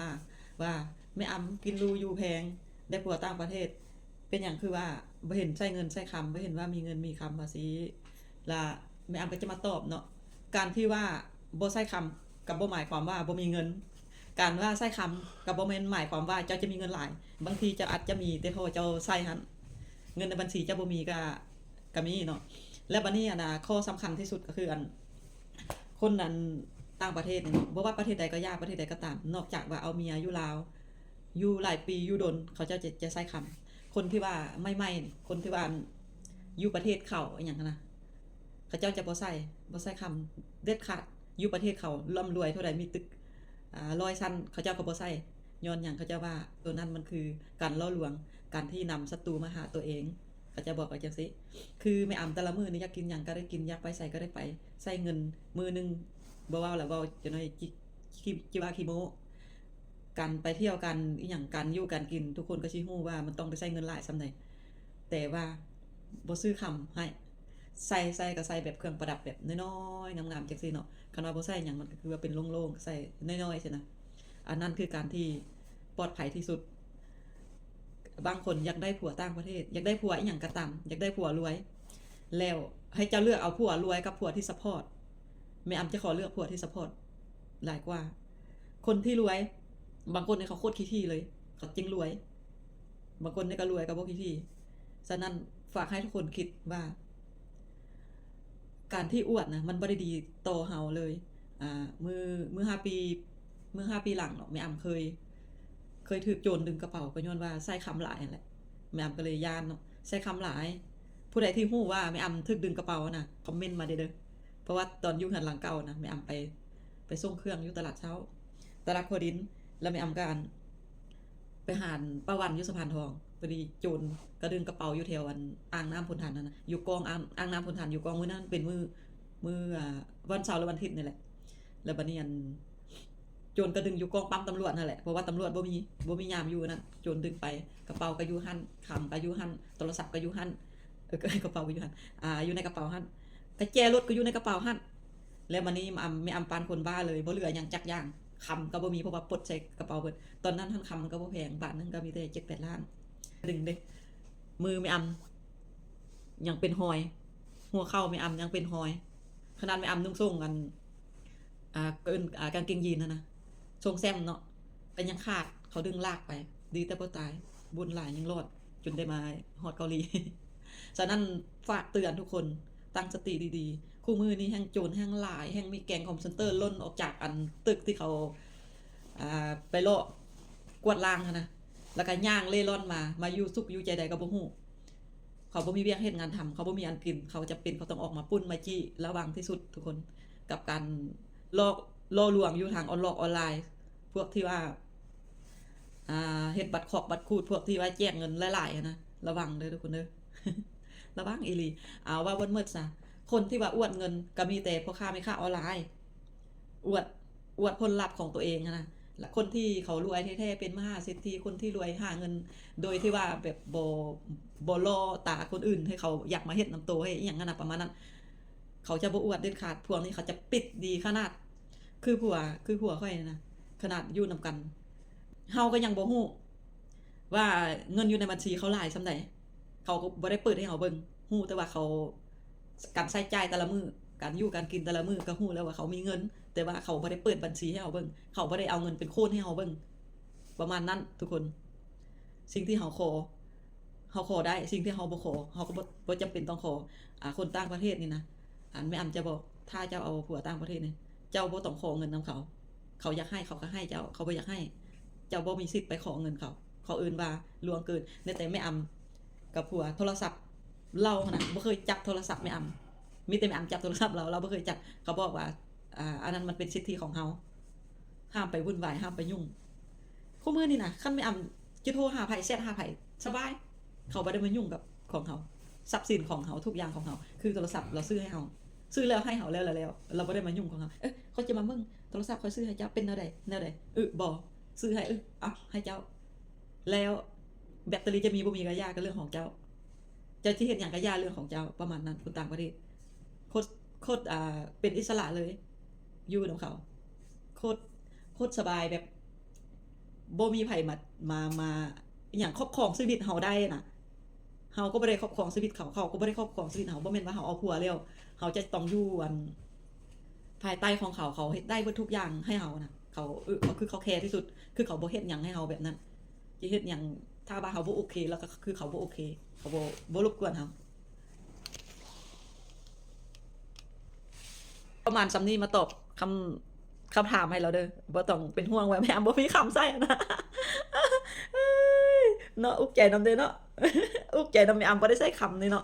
ມາວ່າ ແມ່ອຳກິນຫຼູຢູ່ແພງ ໄດ້ຜົວຕ່າງປະເທດ ເປັນຫຍັງຄືວ່າບໍ່ເຫັນໃຊ້ເງິນໃຊ້ຄຳ ບໍ່ເຫັນວ່າມີເງິນມີຄຳວ່າຊີ້ ລະແມ່ອຳກໍຈະມາຕອບເນາະ ການທີ່ວ່າບໍ່ໃຊ້ຄຳກໍບໍ່ໝາຍຄວາມວ່າບໍ່ມີເງິນ ການວ່າໃຊ້ຄຳກໍບໍ່ແມ່ນໝາຍຄວາມວ່າເຈົ້າຈະມີເງິນຫຼາຍ ບາງທີເຈົ້າອາດຈະມີແຕ່ພໍເຈົ້າໃຊ້ຫັ້ນ ເງິນໃນບັນຊີເຈົ້າບໍ່ມີກໍ ກໍມີເນາະ ແລະບາດນີ້ອັນນ່າ ຂໍ້ສຳຄັນທີ່ສຸດກໍຄືອັນ ຄົນອັນຕ່າງປະເທດນີ້ເນາະ ບໍ່ວ່າປະເທດໃດກໍຢ່າ ປະເທດໃດກໍຕາມ ນອກຈາກວ່າເອົາເມຍຢູ່ລາວ ຢູ່ຫຼາຍປີ ຢູ່ດົນ ເຂົາເຈົ້າຈະ ຈະໃຊ້ຄຳ ຄົນທີ່ວ່າໃໝ່ໆນີ້ ຄົນທີ່ວ່າຢູ່ປະເທດເຂົາອີ່ຫຍັງຫັ້ນນະ ເຂົາເຈົ້າຈະບໍ່ໃຊ້ ບໍ່ໃຊ້ຄຳເດັດຂາດ ຢູ່ປະເທດເຂົາລ່ຳລວຍເທົ່າໃດ ມີຕຶກ ອາ ຮ້ອຍຊັ້ນ ເຂົາເຈົ້າກໍບໍ່ໃຊ້ ຍ້ອນຫຍັງ ເຂົາເຈົ້າວ່າໂຕນັ້ນມັນຄືການຫຼໍ່ລວງ ການທີ່ນຳສັດຕູມາຫາຕົວເອງ ເຂົາເຈົ້າບອກວ່າຈັ່ງຊີ້ ຄືແມ່ອຳແຕ່ລະມື້ນີ້ຢາກກິນຫຍັງກໍໄດ້ກິນ ຢາກໄປໃສກໍໄດ້ໄປ ໃຊ້ເງິນມື້ໜຶ່ງ ບໍ່ເວົ້າລະເວົ້າຈັກໜ້ອຍ ຈິ ຈິ ຈິວ່າຂີ້ໂມ້ ການໄປທ່ຽວ ການອີ່ຫຍັງ ການຢູ່ການກິນ ທຸກຄົນກໍຊິຮູ້ວ່າມັນຕ້ອງໄດ້ໃຊ້ເງິນຫຼາຍສ່ຳໃດ ແຕ່ວ່າບໍ່ຊື້ຄຳໃຫ້ ໃສ່ ໃສ່ກໍໃສ່ແບບເຄື່ອງປະດັບແບບນ້ອຍໆ ງາມໆ ຈັ່ງຊີ້ເນາະ ຄັນວ່າບໍ່ໃສ່ຫຍັງ ມັນກໍຄືວ່າເປັນໂລ່ງໆ ໃສ່ນ້ອຍໆ ຊີ້ນະ ອັນນັ້ນຄືການທີ່ປອດໄພທີ່ສຸດ ບາງຄົນຢາກໄດ້ຜົວຕ່າງປະເທດ ຢາກໄດ້ຜົວອີ່ຫຍັງກໍຕາມ ຢາກໄດ້ຜົວລວຍ ແລ້ວໃຫ້ເຈົ້າເລືອກເອົາຜົວລວຍກັບຜົວທີ່ຊັບພອດ ແມ່ອຳຈະຂໍເລືອກຜົວທີ່ຊັບພອດຫຼາຍກວ່າ ຄົນທີ່ລວຍ ບາງຄົນນີ້ເຂົາໂຄດຂີ້ຖີ່ເລີຍ ເຂົາຈຶ່ງລວຍ ບາງຄົນນີ້ກໍລວຍກໍບໍ່ຂີ້ຖີ່ ສະນັ້ນຝາກໃຫ້ທຸກຄົນຄິດວ່າ ການທີ່ອວດນະ ມັນບໍ່ໄດ້ດີຕໍ່ເຮົາເລີຍ ອາ ມື້ ມື້ຫ້າປີ ມື້ຫ້າປີຫຼັງເນາະ ແມ່ອຳເຄີຍ ເຄີຍຖືກໂຈນດຶງກະເປົາ ກໍຍ້ອນວ່າໃຊ້ຄຳຫຼາຍຫັ້ນແຫຼະ ແມ່ອຳກໍເລີຍຢ້ານເນາະ ໃຊ້ຄຳຫຼາຍ ຜູ້ໃດທີ່ຮູ້ວ່າແມ່ອຳຖືກດຶງກະເປົານະ ຄອມເມັນມາເດີ້ ເພາະວ່າຕອນຢູ່ເຮືອນຫຼັງເກົ່ານະ ແມ່ອຳໄປ ໄປສົ່ງເຄື່ອງຢູ່ຕະຫຼາດເຊົ້າ ຕະຫຼາດຂົວດິນ ແລ້ວແມ່ອຳກໍ ອັນ ໄປຫາປ້າວັນຢູ່ສະພານທອງ ພໍດີໂຈນກະດຶງກະເປົາຢູ່ແຖວ ອັນ ອ່າງນ້ຳໂພນທັນຫັ້ນນະ ຢູ່ກ້ອງ ອ່າງ ອ່າງນ້ຳໂພນທັນ ຢູ່ກ້ອງ ມື້ນັ້ນເປັນມື້ ມື້ ອາ ວັນເສົາ ຫຼື ວັນອາທິດນີ້ແຫຼະ ແລ້ວບາດນີ້ ອັນ ໂຈນກະດຶງຢູ່ກ້ອງປ້ຳຕຳຫຼວດຫັ້ນແຫຼະ ເພາະວ່າຕຳຫຼວດບໍ່ມີ ບໍ່ມີຍາມຢູ່ນັ້ນ ໂຈນດຶງໄປ ກະເປົາກໍຢູ່ຫັ້ນ ຄຳກໍຢູ່ຫັ້ນ ໂທລະສັບກໍຢູ່ຫັ້ນ ເອີ ກະເປົາກໍຢູ່ຫັ້ນ ອາ ຢູ່ໃນກະເປົາຫັ້ນ ກະແຈລົດກໍຢູ່ໃນກະເປົາຫັ້ນ ແລ້ວບາດນີ້ ອຳ ແມ່ອຳປານຄົນບ້າເລີຍ ບໍ່ເຫຼືອຫຍັງຈັກຢ່າງ ຄຳກໍບໍ່ມີ ເພາະວ່າປົດໃສ່ກະເປົາເບິດ ຕອນນັ້ນຫັ້ນຄຳມັນກໍບໍ່ແພງ ບາດໜຶ່ງກໍມີແຕ່ເຈັດແປດລ້ານ ດຶງເດ້ ມືແມ່ອຳຍັງເປັນຮອຍ ຫົວເຂົ່າແມ່ອຳຍັງເປັນຮອຍ ຂະໜາດແມ່ອຳນຸ່ງສົ້ງ ອັນ ອ່າ ເອີ້ນ ອ່າ ກາງເກງຢີນຫັ້ນນະ ຊົງແຊ້ມເນາະ ກໍຍັງຂາດ ເຂົາດຶງລາກໄປ ດີແຕ່ບໍ່ຕາຍ ບຸນຫຼາຍຍັງລອດ ຈົນໄດ້ມາຮອດເກົາຫຼີ ສະນັ້ນຝາກເຕືອນທຸກຄົນ ຕັ້ງສະຕິດີໆ ຄູ່ມື້ນີ້ແຮ່ງໂຈນແຮ່ງຫຼາຍ ແຮ່ງມີແກ້ງຄອລເຊັນເຕີຫຼົ່ນອອກຈາກ ອັນ ຕຶກທີ່ເຂົາ ອ່າ ໄປເລາະກວາດລ້າງຫັ້ນນະ ແລ້ວກໍຍ່າງເລ່ລ່ອນມາ ມາຢູ່ສຸກຢູ່ໃຈໃດກໍບໍ່ຮູ້ ເຂົາບໍ່ມີວຽກເຮັດງານທຳ ເຂົາບໍ່ມີອັນກິນ ເຂົາຈຳເປັນເຂົາຕ້ອງອອກມາປຸ້ນມາຈີ້ ລະວັງທີ່ສຸດທຸກຄົນ ກັບການຫຼອກ ຫຼໍ່ລວງຢູ່ທາງອອນລອກອອນລາຍ ພວກທີ່ວ່າ ອ່າ ເຮັດບັດຂອກບັດຂູດ ພວກທີ່ວ່າແຈກເງິນຫຼາຍໆຫັ້ນນະ ລະວັງເດີ້ທຸກຄົນເດີ້ ລະວັງອີ່ຫຼີ ເອົາ ເວົ້າເບິດໝົດຊະ ຄົນທີ່ວ່າອວດເງິນກໍມີແຕ່ພໍ່ຄ້າແມ່ຄ້າອອນລາຍ ອວດ ອວດຜົນລັບຂອງຕົວເອງຫັ້ນນະ ແລະ ຄົນທີ່ເຂົາລວຍແທ້ໆ ເປັນມະຫາເສດຖີ ຄົນທີ່ລວຍຫາເງິນໂດຍທີ່ວ່າແບບບໍ່ ບໍ່ຫຼໍ່ຕາຄົນອື່ນ ໃຫ້ເຂົາຢາກມາເຮັດນຳໂຕ ໃຫ້ອີ່ຫຍັງຫັ້ນນະ ປະມານນັ້ນ ເຂົາຈະບໍ່ອວດເດັດຂາດ ພວກນີ້ເຂົາຈະປິດດີຂະໜາດ ຄືຜົວ ຄືຜົວຂ້ອຍນະ ຂະໜາດຢູ່ນຳກັນ ເຮົາກໍຍັງບໍ່ຮູ້ວ່າເງິນຢູ່ໃນບັນຊີເຂົາຫຼາຍສ່ຳໃດ ເຂົາກໍບໍ່ໄດ້ເປີດໃຫ້ເຮົາເບິ່ງ ຮູ້ແຕ່ວ່າເຂົາ ການໃຊ້ຈ່າຍແຕ່ລະມື້ ການຢູ່ການກິນແຕ່ລະມື້ ກໍຮູ້ແລ້ວວ່າເຂົາມີເງິນ ແຕ່ວ່າເຂົາບໍ່ໄດ້ເປີດບັນຊີໃຫ້ເຮົາເບິ່ງ ເຂົາບໍ່ໄດ້ເອົາເງິນເປັນໂຄນໃຫ້ເຮົາເບິ່ງ ປະມານນັ້ນທຸກຄົນ ສິ່ງທີ່ເຮົາຂໍ ເຮົາຂໍໄດ້ ສິ່ງທີ່ເຮົາບໍ່ຂໍ ເຮົາກໍບໍ່ ບໍ່ຈຳເປັນຕ້ອງຂໍ ອາ ຄົນຕ່າງປະເທດນີ້ນະ ອັນ ແມ່ອຳຈະບອກ ຖ້າເຈົ້າເອົາຜົວຕ່າງປະເທດນີ້ ເຈົ້າບໍ່ຕ້ອງຂໍເງິນນຳເຂົາ ເຂົາຢາກໃຫ້ເຂົາກໍໃຫ້ເຈົ້າ ເຂົາບໍ່ຢາກໃຫ້ ເຈົ້າບໍ່ມີສິດໄປຂໍເງິນເຂົາ ເຂົາເອີ້ນວ່າລ່ວງເກີນ ແມ້ແຕ່ແມ່ອຳກັບຜົວ ໂທລະສັບລາວຫັ້ນນະ ບໍ່ເຄີຍຈັບໂທລະສັບແມ່ອຳ ມີແຕ່ແມ່ອຳຈັບໂທລະສັບລາວ ລາວບໍ່ເຄີຍຈັບ ເຂົາບອກວ່າ ອາ ອັນນັ້ນມັນເປັນສິດທິຂອງເຮົາ ຫ້າມໄປວຸ່ນວາຍ ຫ້າມໄປຫຍຸ້ງ ຄູ່ມື້ນີ້ນະ ຄັນແມ່ອຳຈະໂທຫາໃຜ ແຊັດຫາໃຜ ສະບາຍ ເຂົາບໍ່ໄດ້ມາຫຍຸ້ງກັບຂອງເຮົາ ຊັບສິນຂອງເຮົາ ທຸກຢ່າງຂອງເຮົາ ຄືໂທລະສັບລາວຊື້ໃຫ້ເຮົາ ຊື້ແລ້ວໃຫ້ເຮົາແລ້ວ ແລ້ວ ລາວບໍ່ໄດ້ມາຫຍຸ້ງຂອງເຮົາ ເອີ ຂ້ອຍຈະມາເບິ່ງ ໂທລະສັບຂ້ອຍຊື້ໃຫ້ເຈົ້າເປັນແນວໃດ ແນວໃດ ອື ບໍ່ ຊື້ໃຫ້ ອື ເອົາໃຫ້ເຈົ້າ ແລ້ວແບັດເຕີຣີຈະມີບໍ່ມີກໍຢ່າ ກໍເລື່ອງຂອງເຈົ້າ ເຈົ້າຈະເຮັດຫຍັງກໍຢ່າ ເລື່ອງຂອງເຈົ້າ ປະມານນັ້ນ ຄົນຕ່າງປະເທດ ໂຄດ ໂຄດ ອ່າ ເປັນອິດສະຫຼະເລີຍ ຢູ່ນຳເຂົາ ໂຄດ ໂຄດສະບາຍ ແບບ ບໍ່ມີໃຜມາ ມາ ມາ ອີ່ຫຍັງ ຄອບຄອງຊີວິດເຮົາໄດ້ນະ. ເຮົາກໍບໍ່ໄດ້ຄອບຄອງຊີວິດເຂົາ ເຂົາກໍບໍ່ໄດ້ຄອບຄອງຊີວິດເຮົາ. ບໍ່ແມ່ນວ່າເຮົາເອົາຜົວແລ້ວ ເຮົາຈະຕ້ອງຢູ່ ອັນ ພາຍໃຕ້ຂອງເຂົາ. ເຂົາເຮັດໄດ້ເບິດທຸກຢ່າງໃຫ້ເຮົານະ. ເຂົາ ເອີ ເຂົາ ຄືເຂົາແຄທີ່ສຸດ ຄືເຂົາບໍ່ເຮັດຫຍັງໃຫ້ເຮົາແບບນັ້ນ. ຈະເຮັດຫຍັງ ຖ້າວ່າເຮົາບໍ່ໂອເຄ ແລ້ວກໍຄືເຂົາບໍ່ໂອເຄ. ເຂົາບໍ່ ບໍ່ລົບກວນເຮົາ. ປະມານສ່ຳນີ້ ມາຕອບຄຳ ຄຳຖາມໃຫ້ລາວເດີ. ບໍ່ຕ້ອງເປັນຫ່ວງວ່າແມ່ອຳບໍ່ມີຄຳໃສ່ນະ. ເນາະ ອຸກໃຈນຳເດ້ເນາະ. ອຸກໃຈນຳແມ່ອຳບໍ່ໄດ້ໃສ່ຄຳນີ້ເນາະ.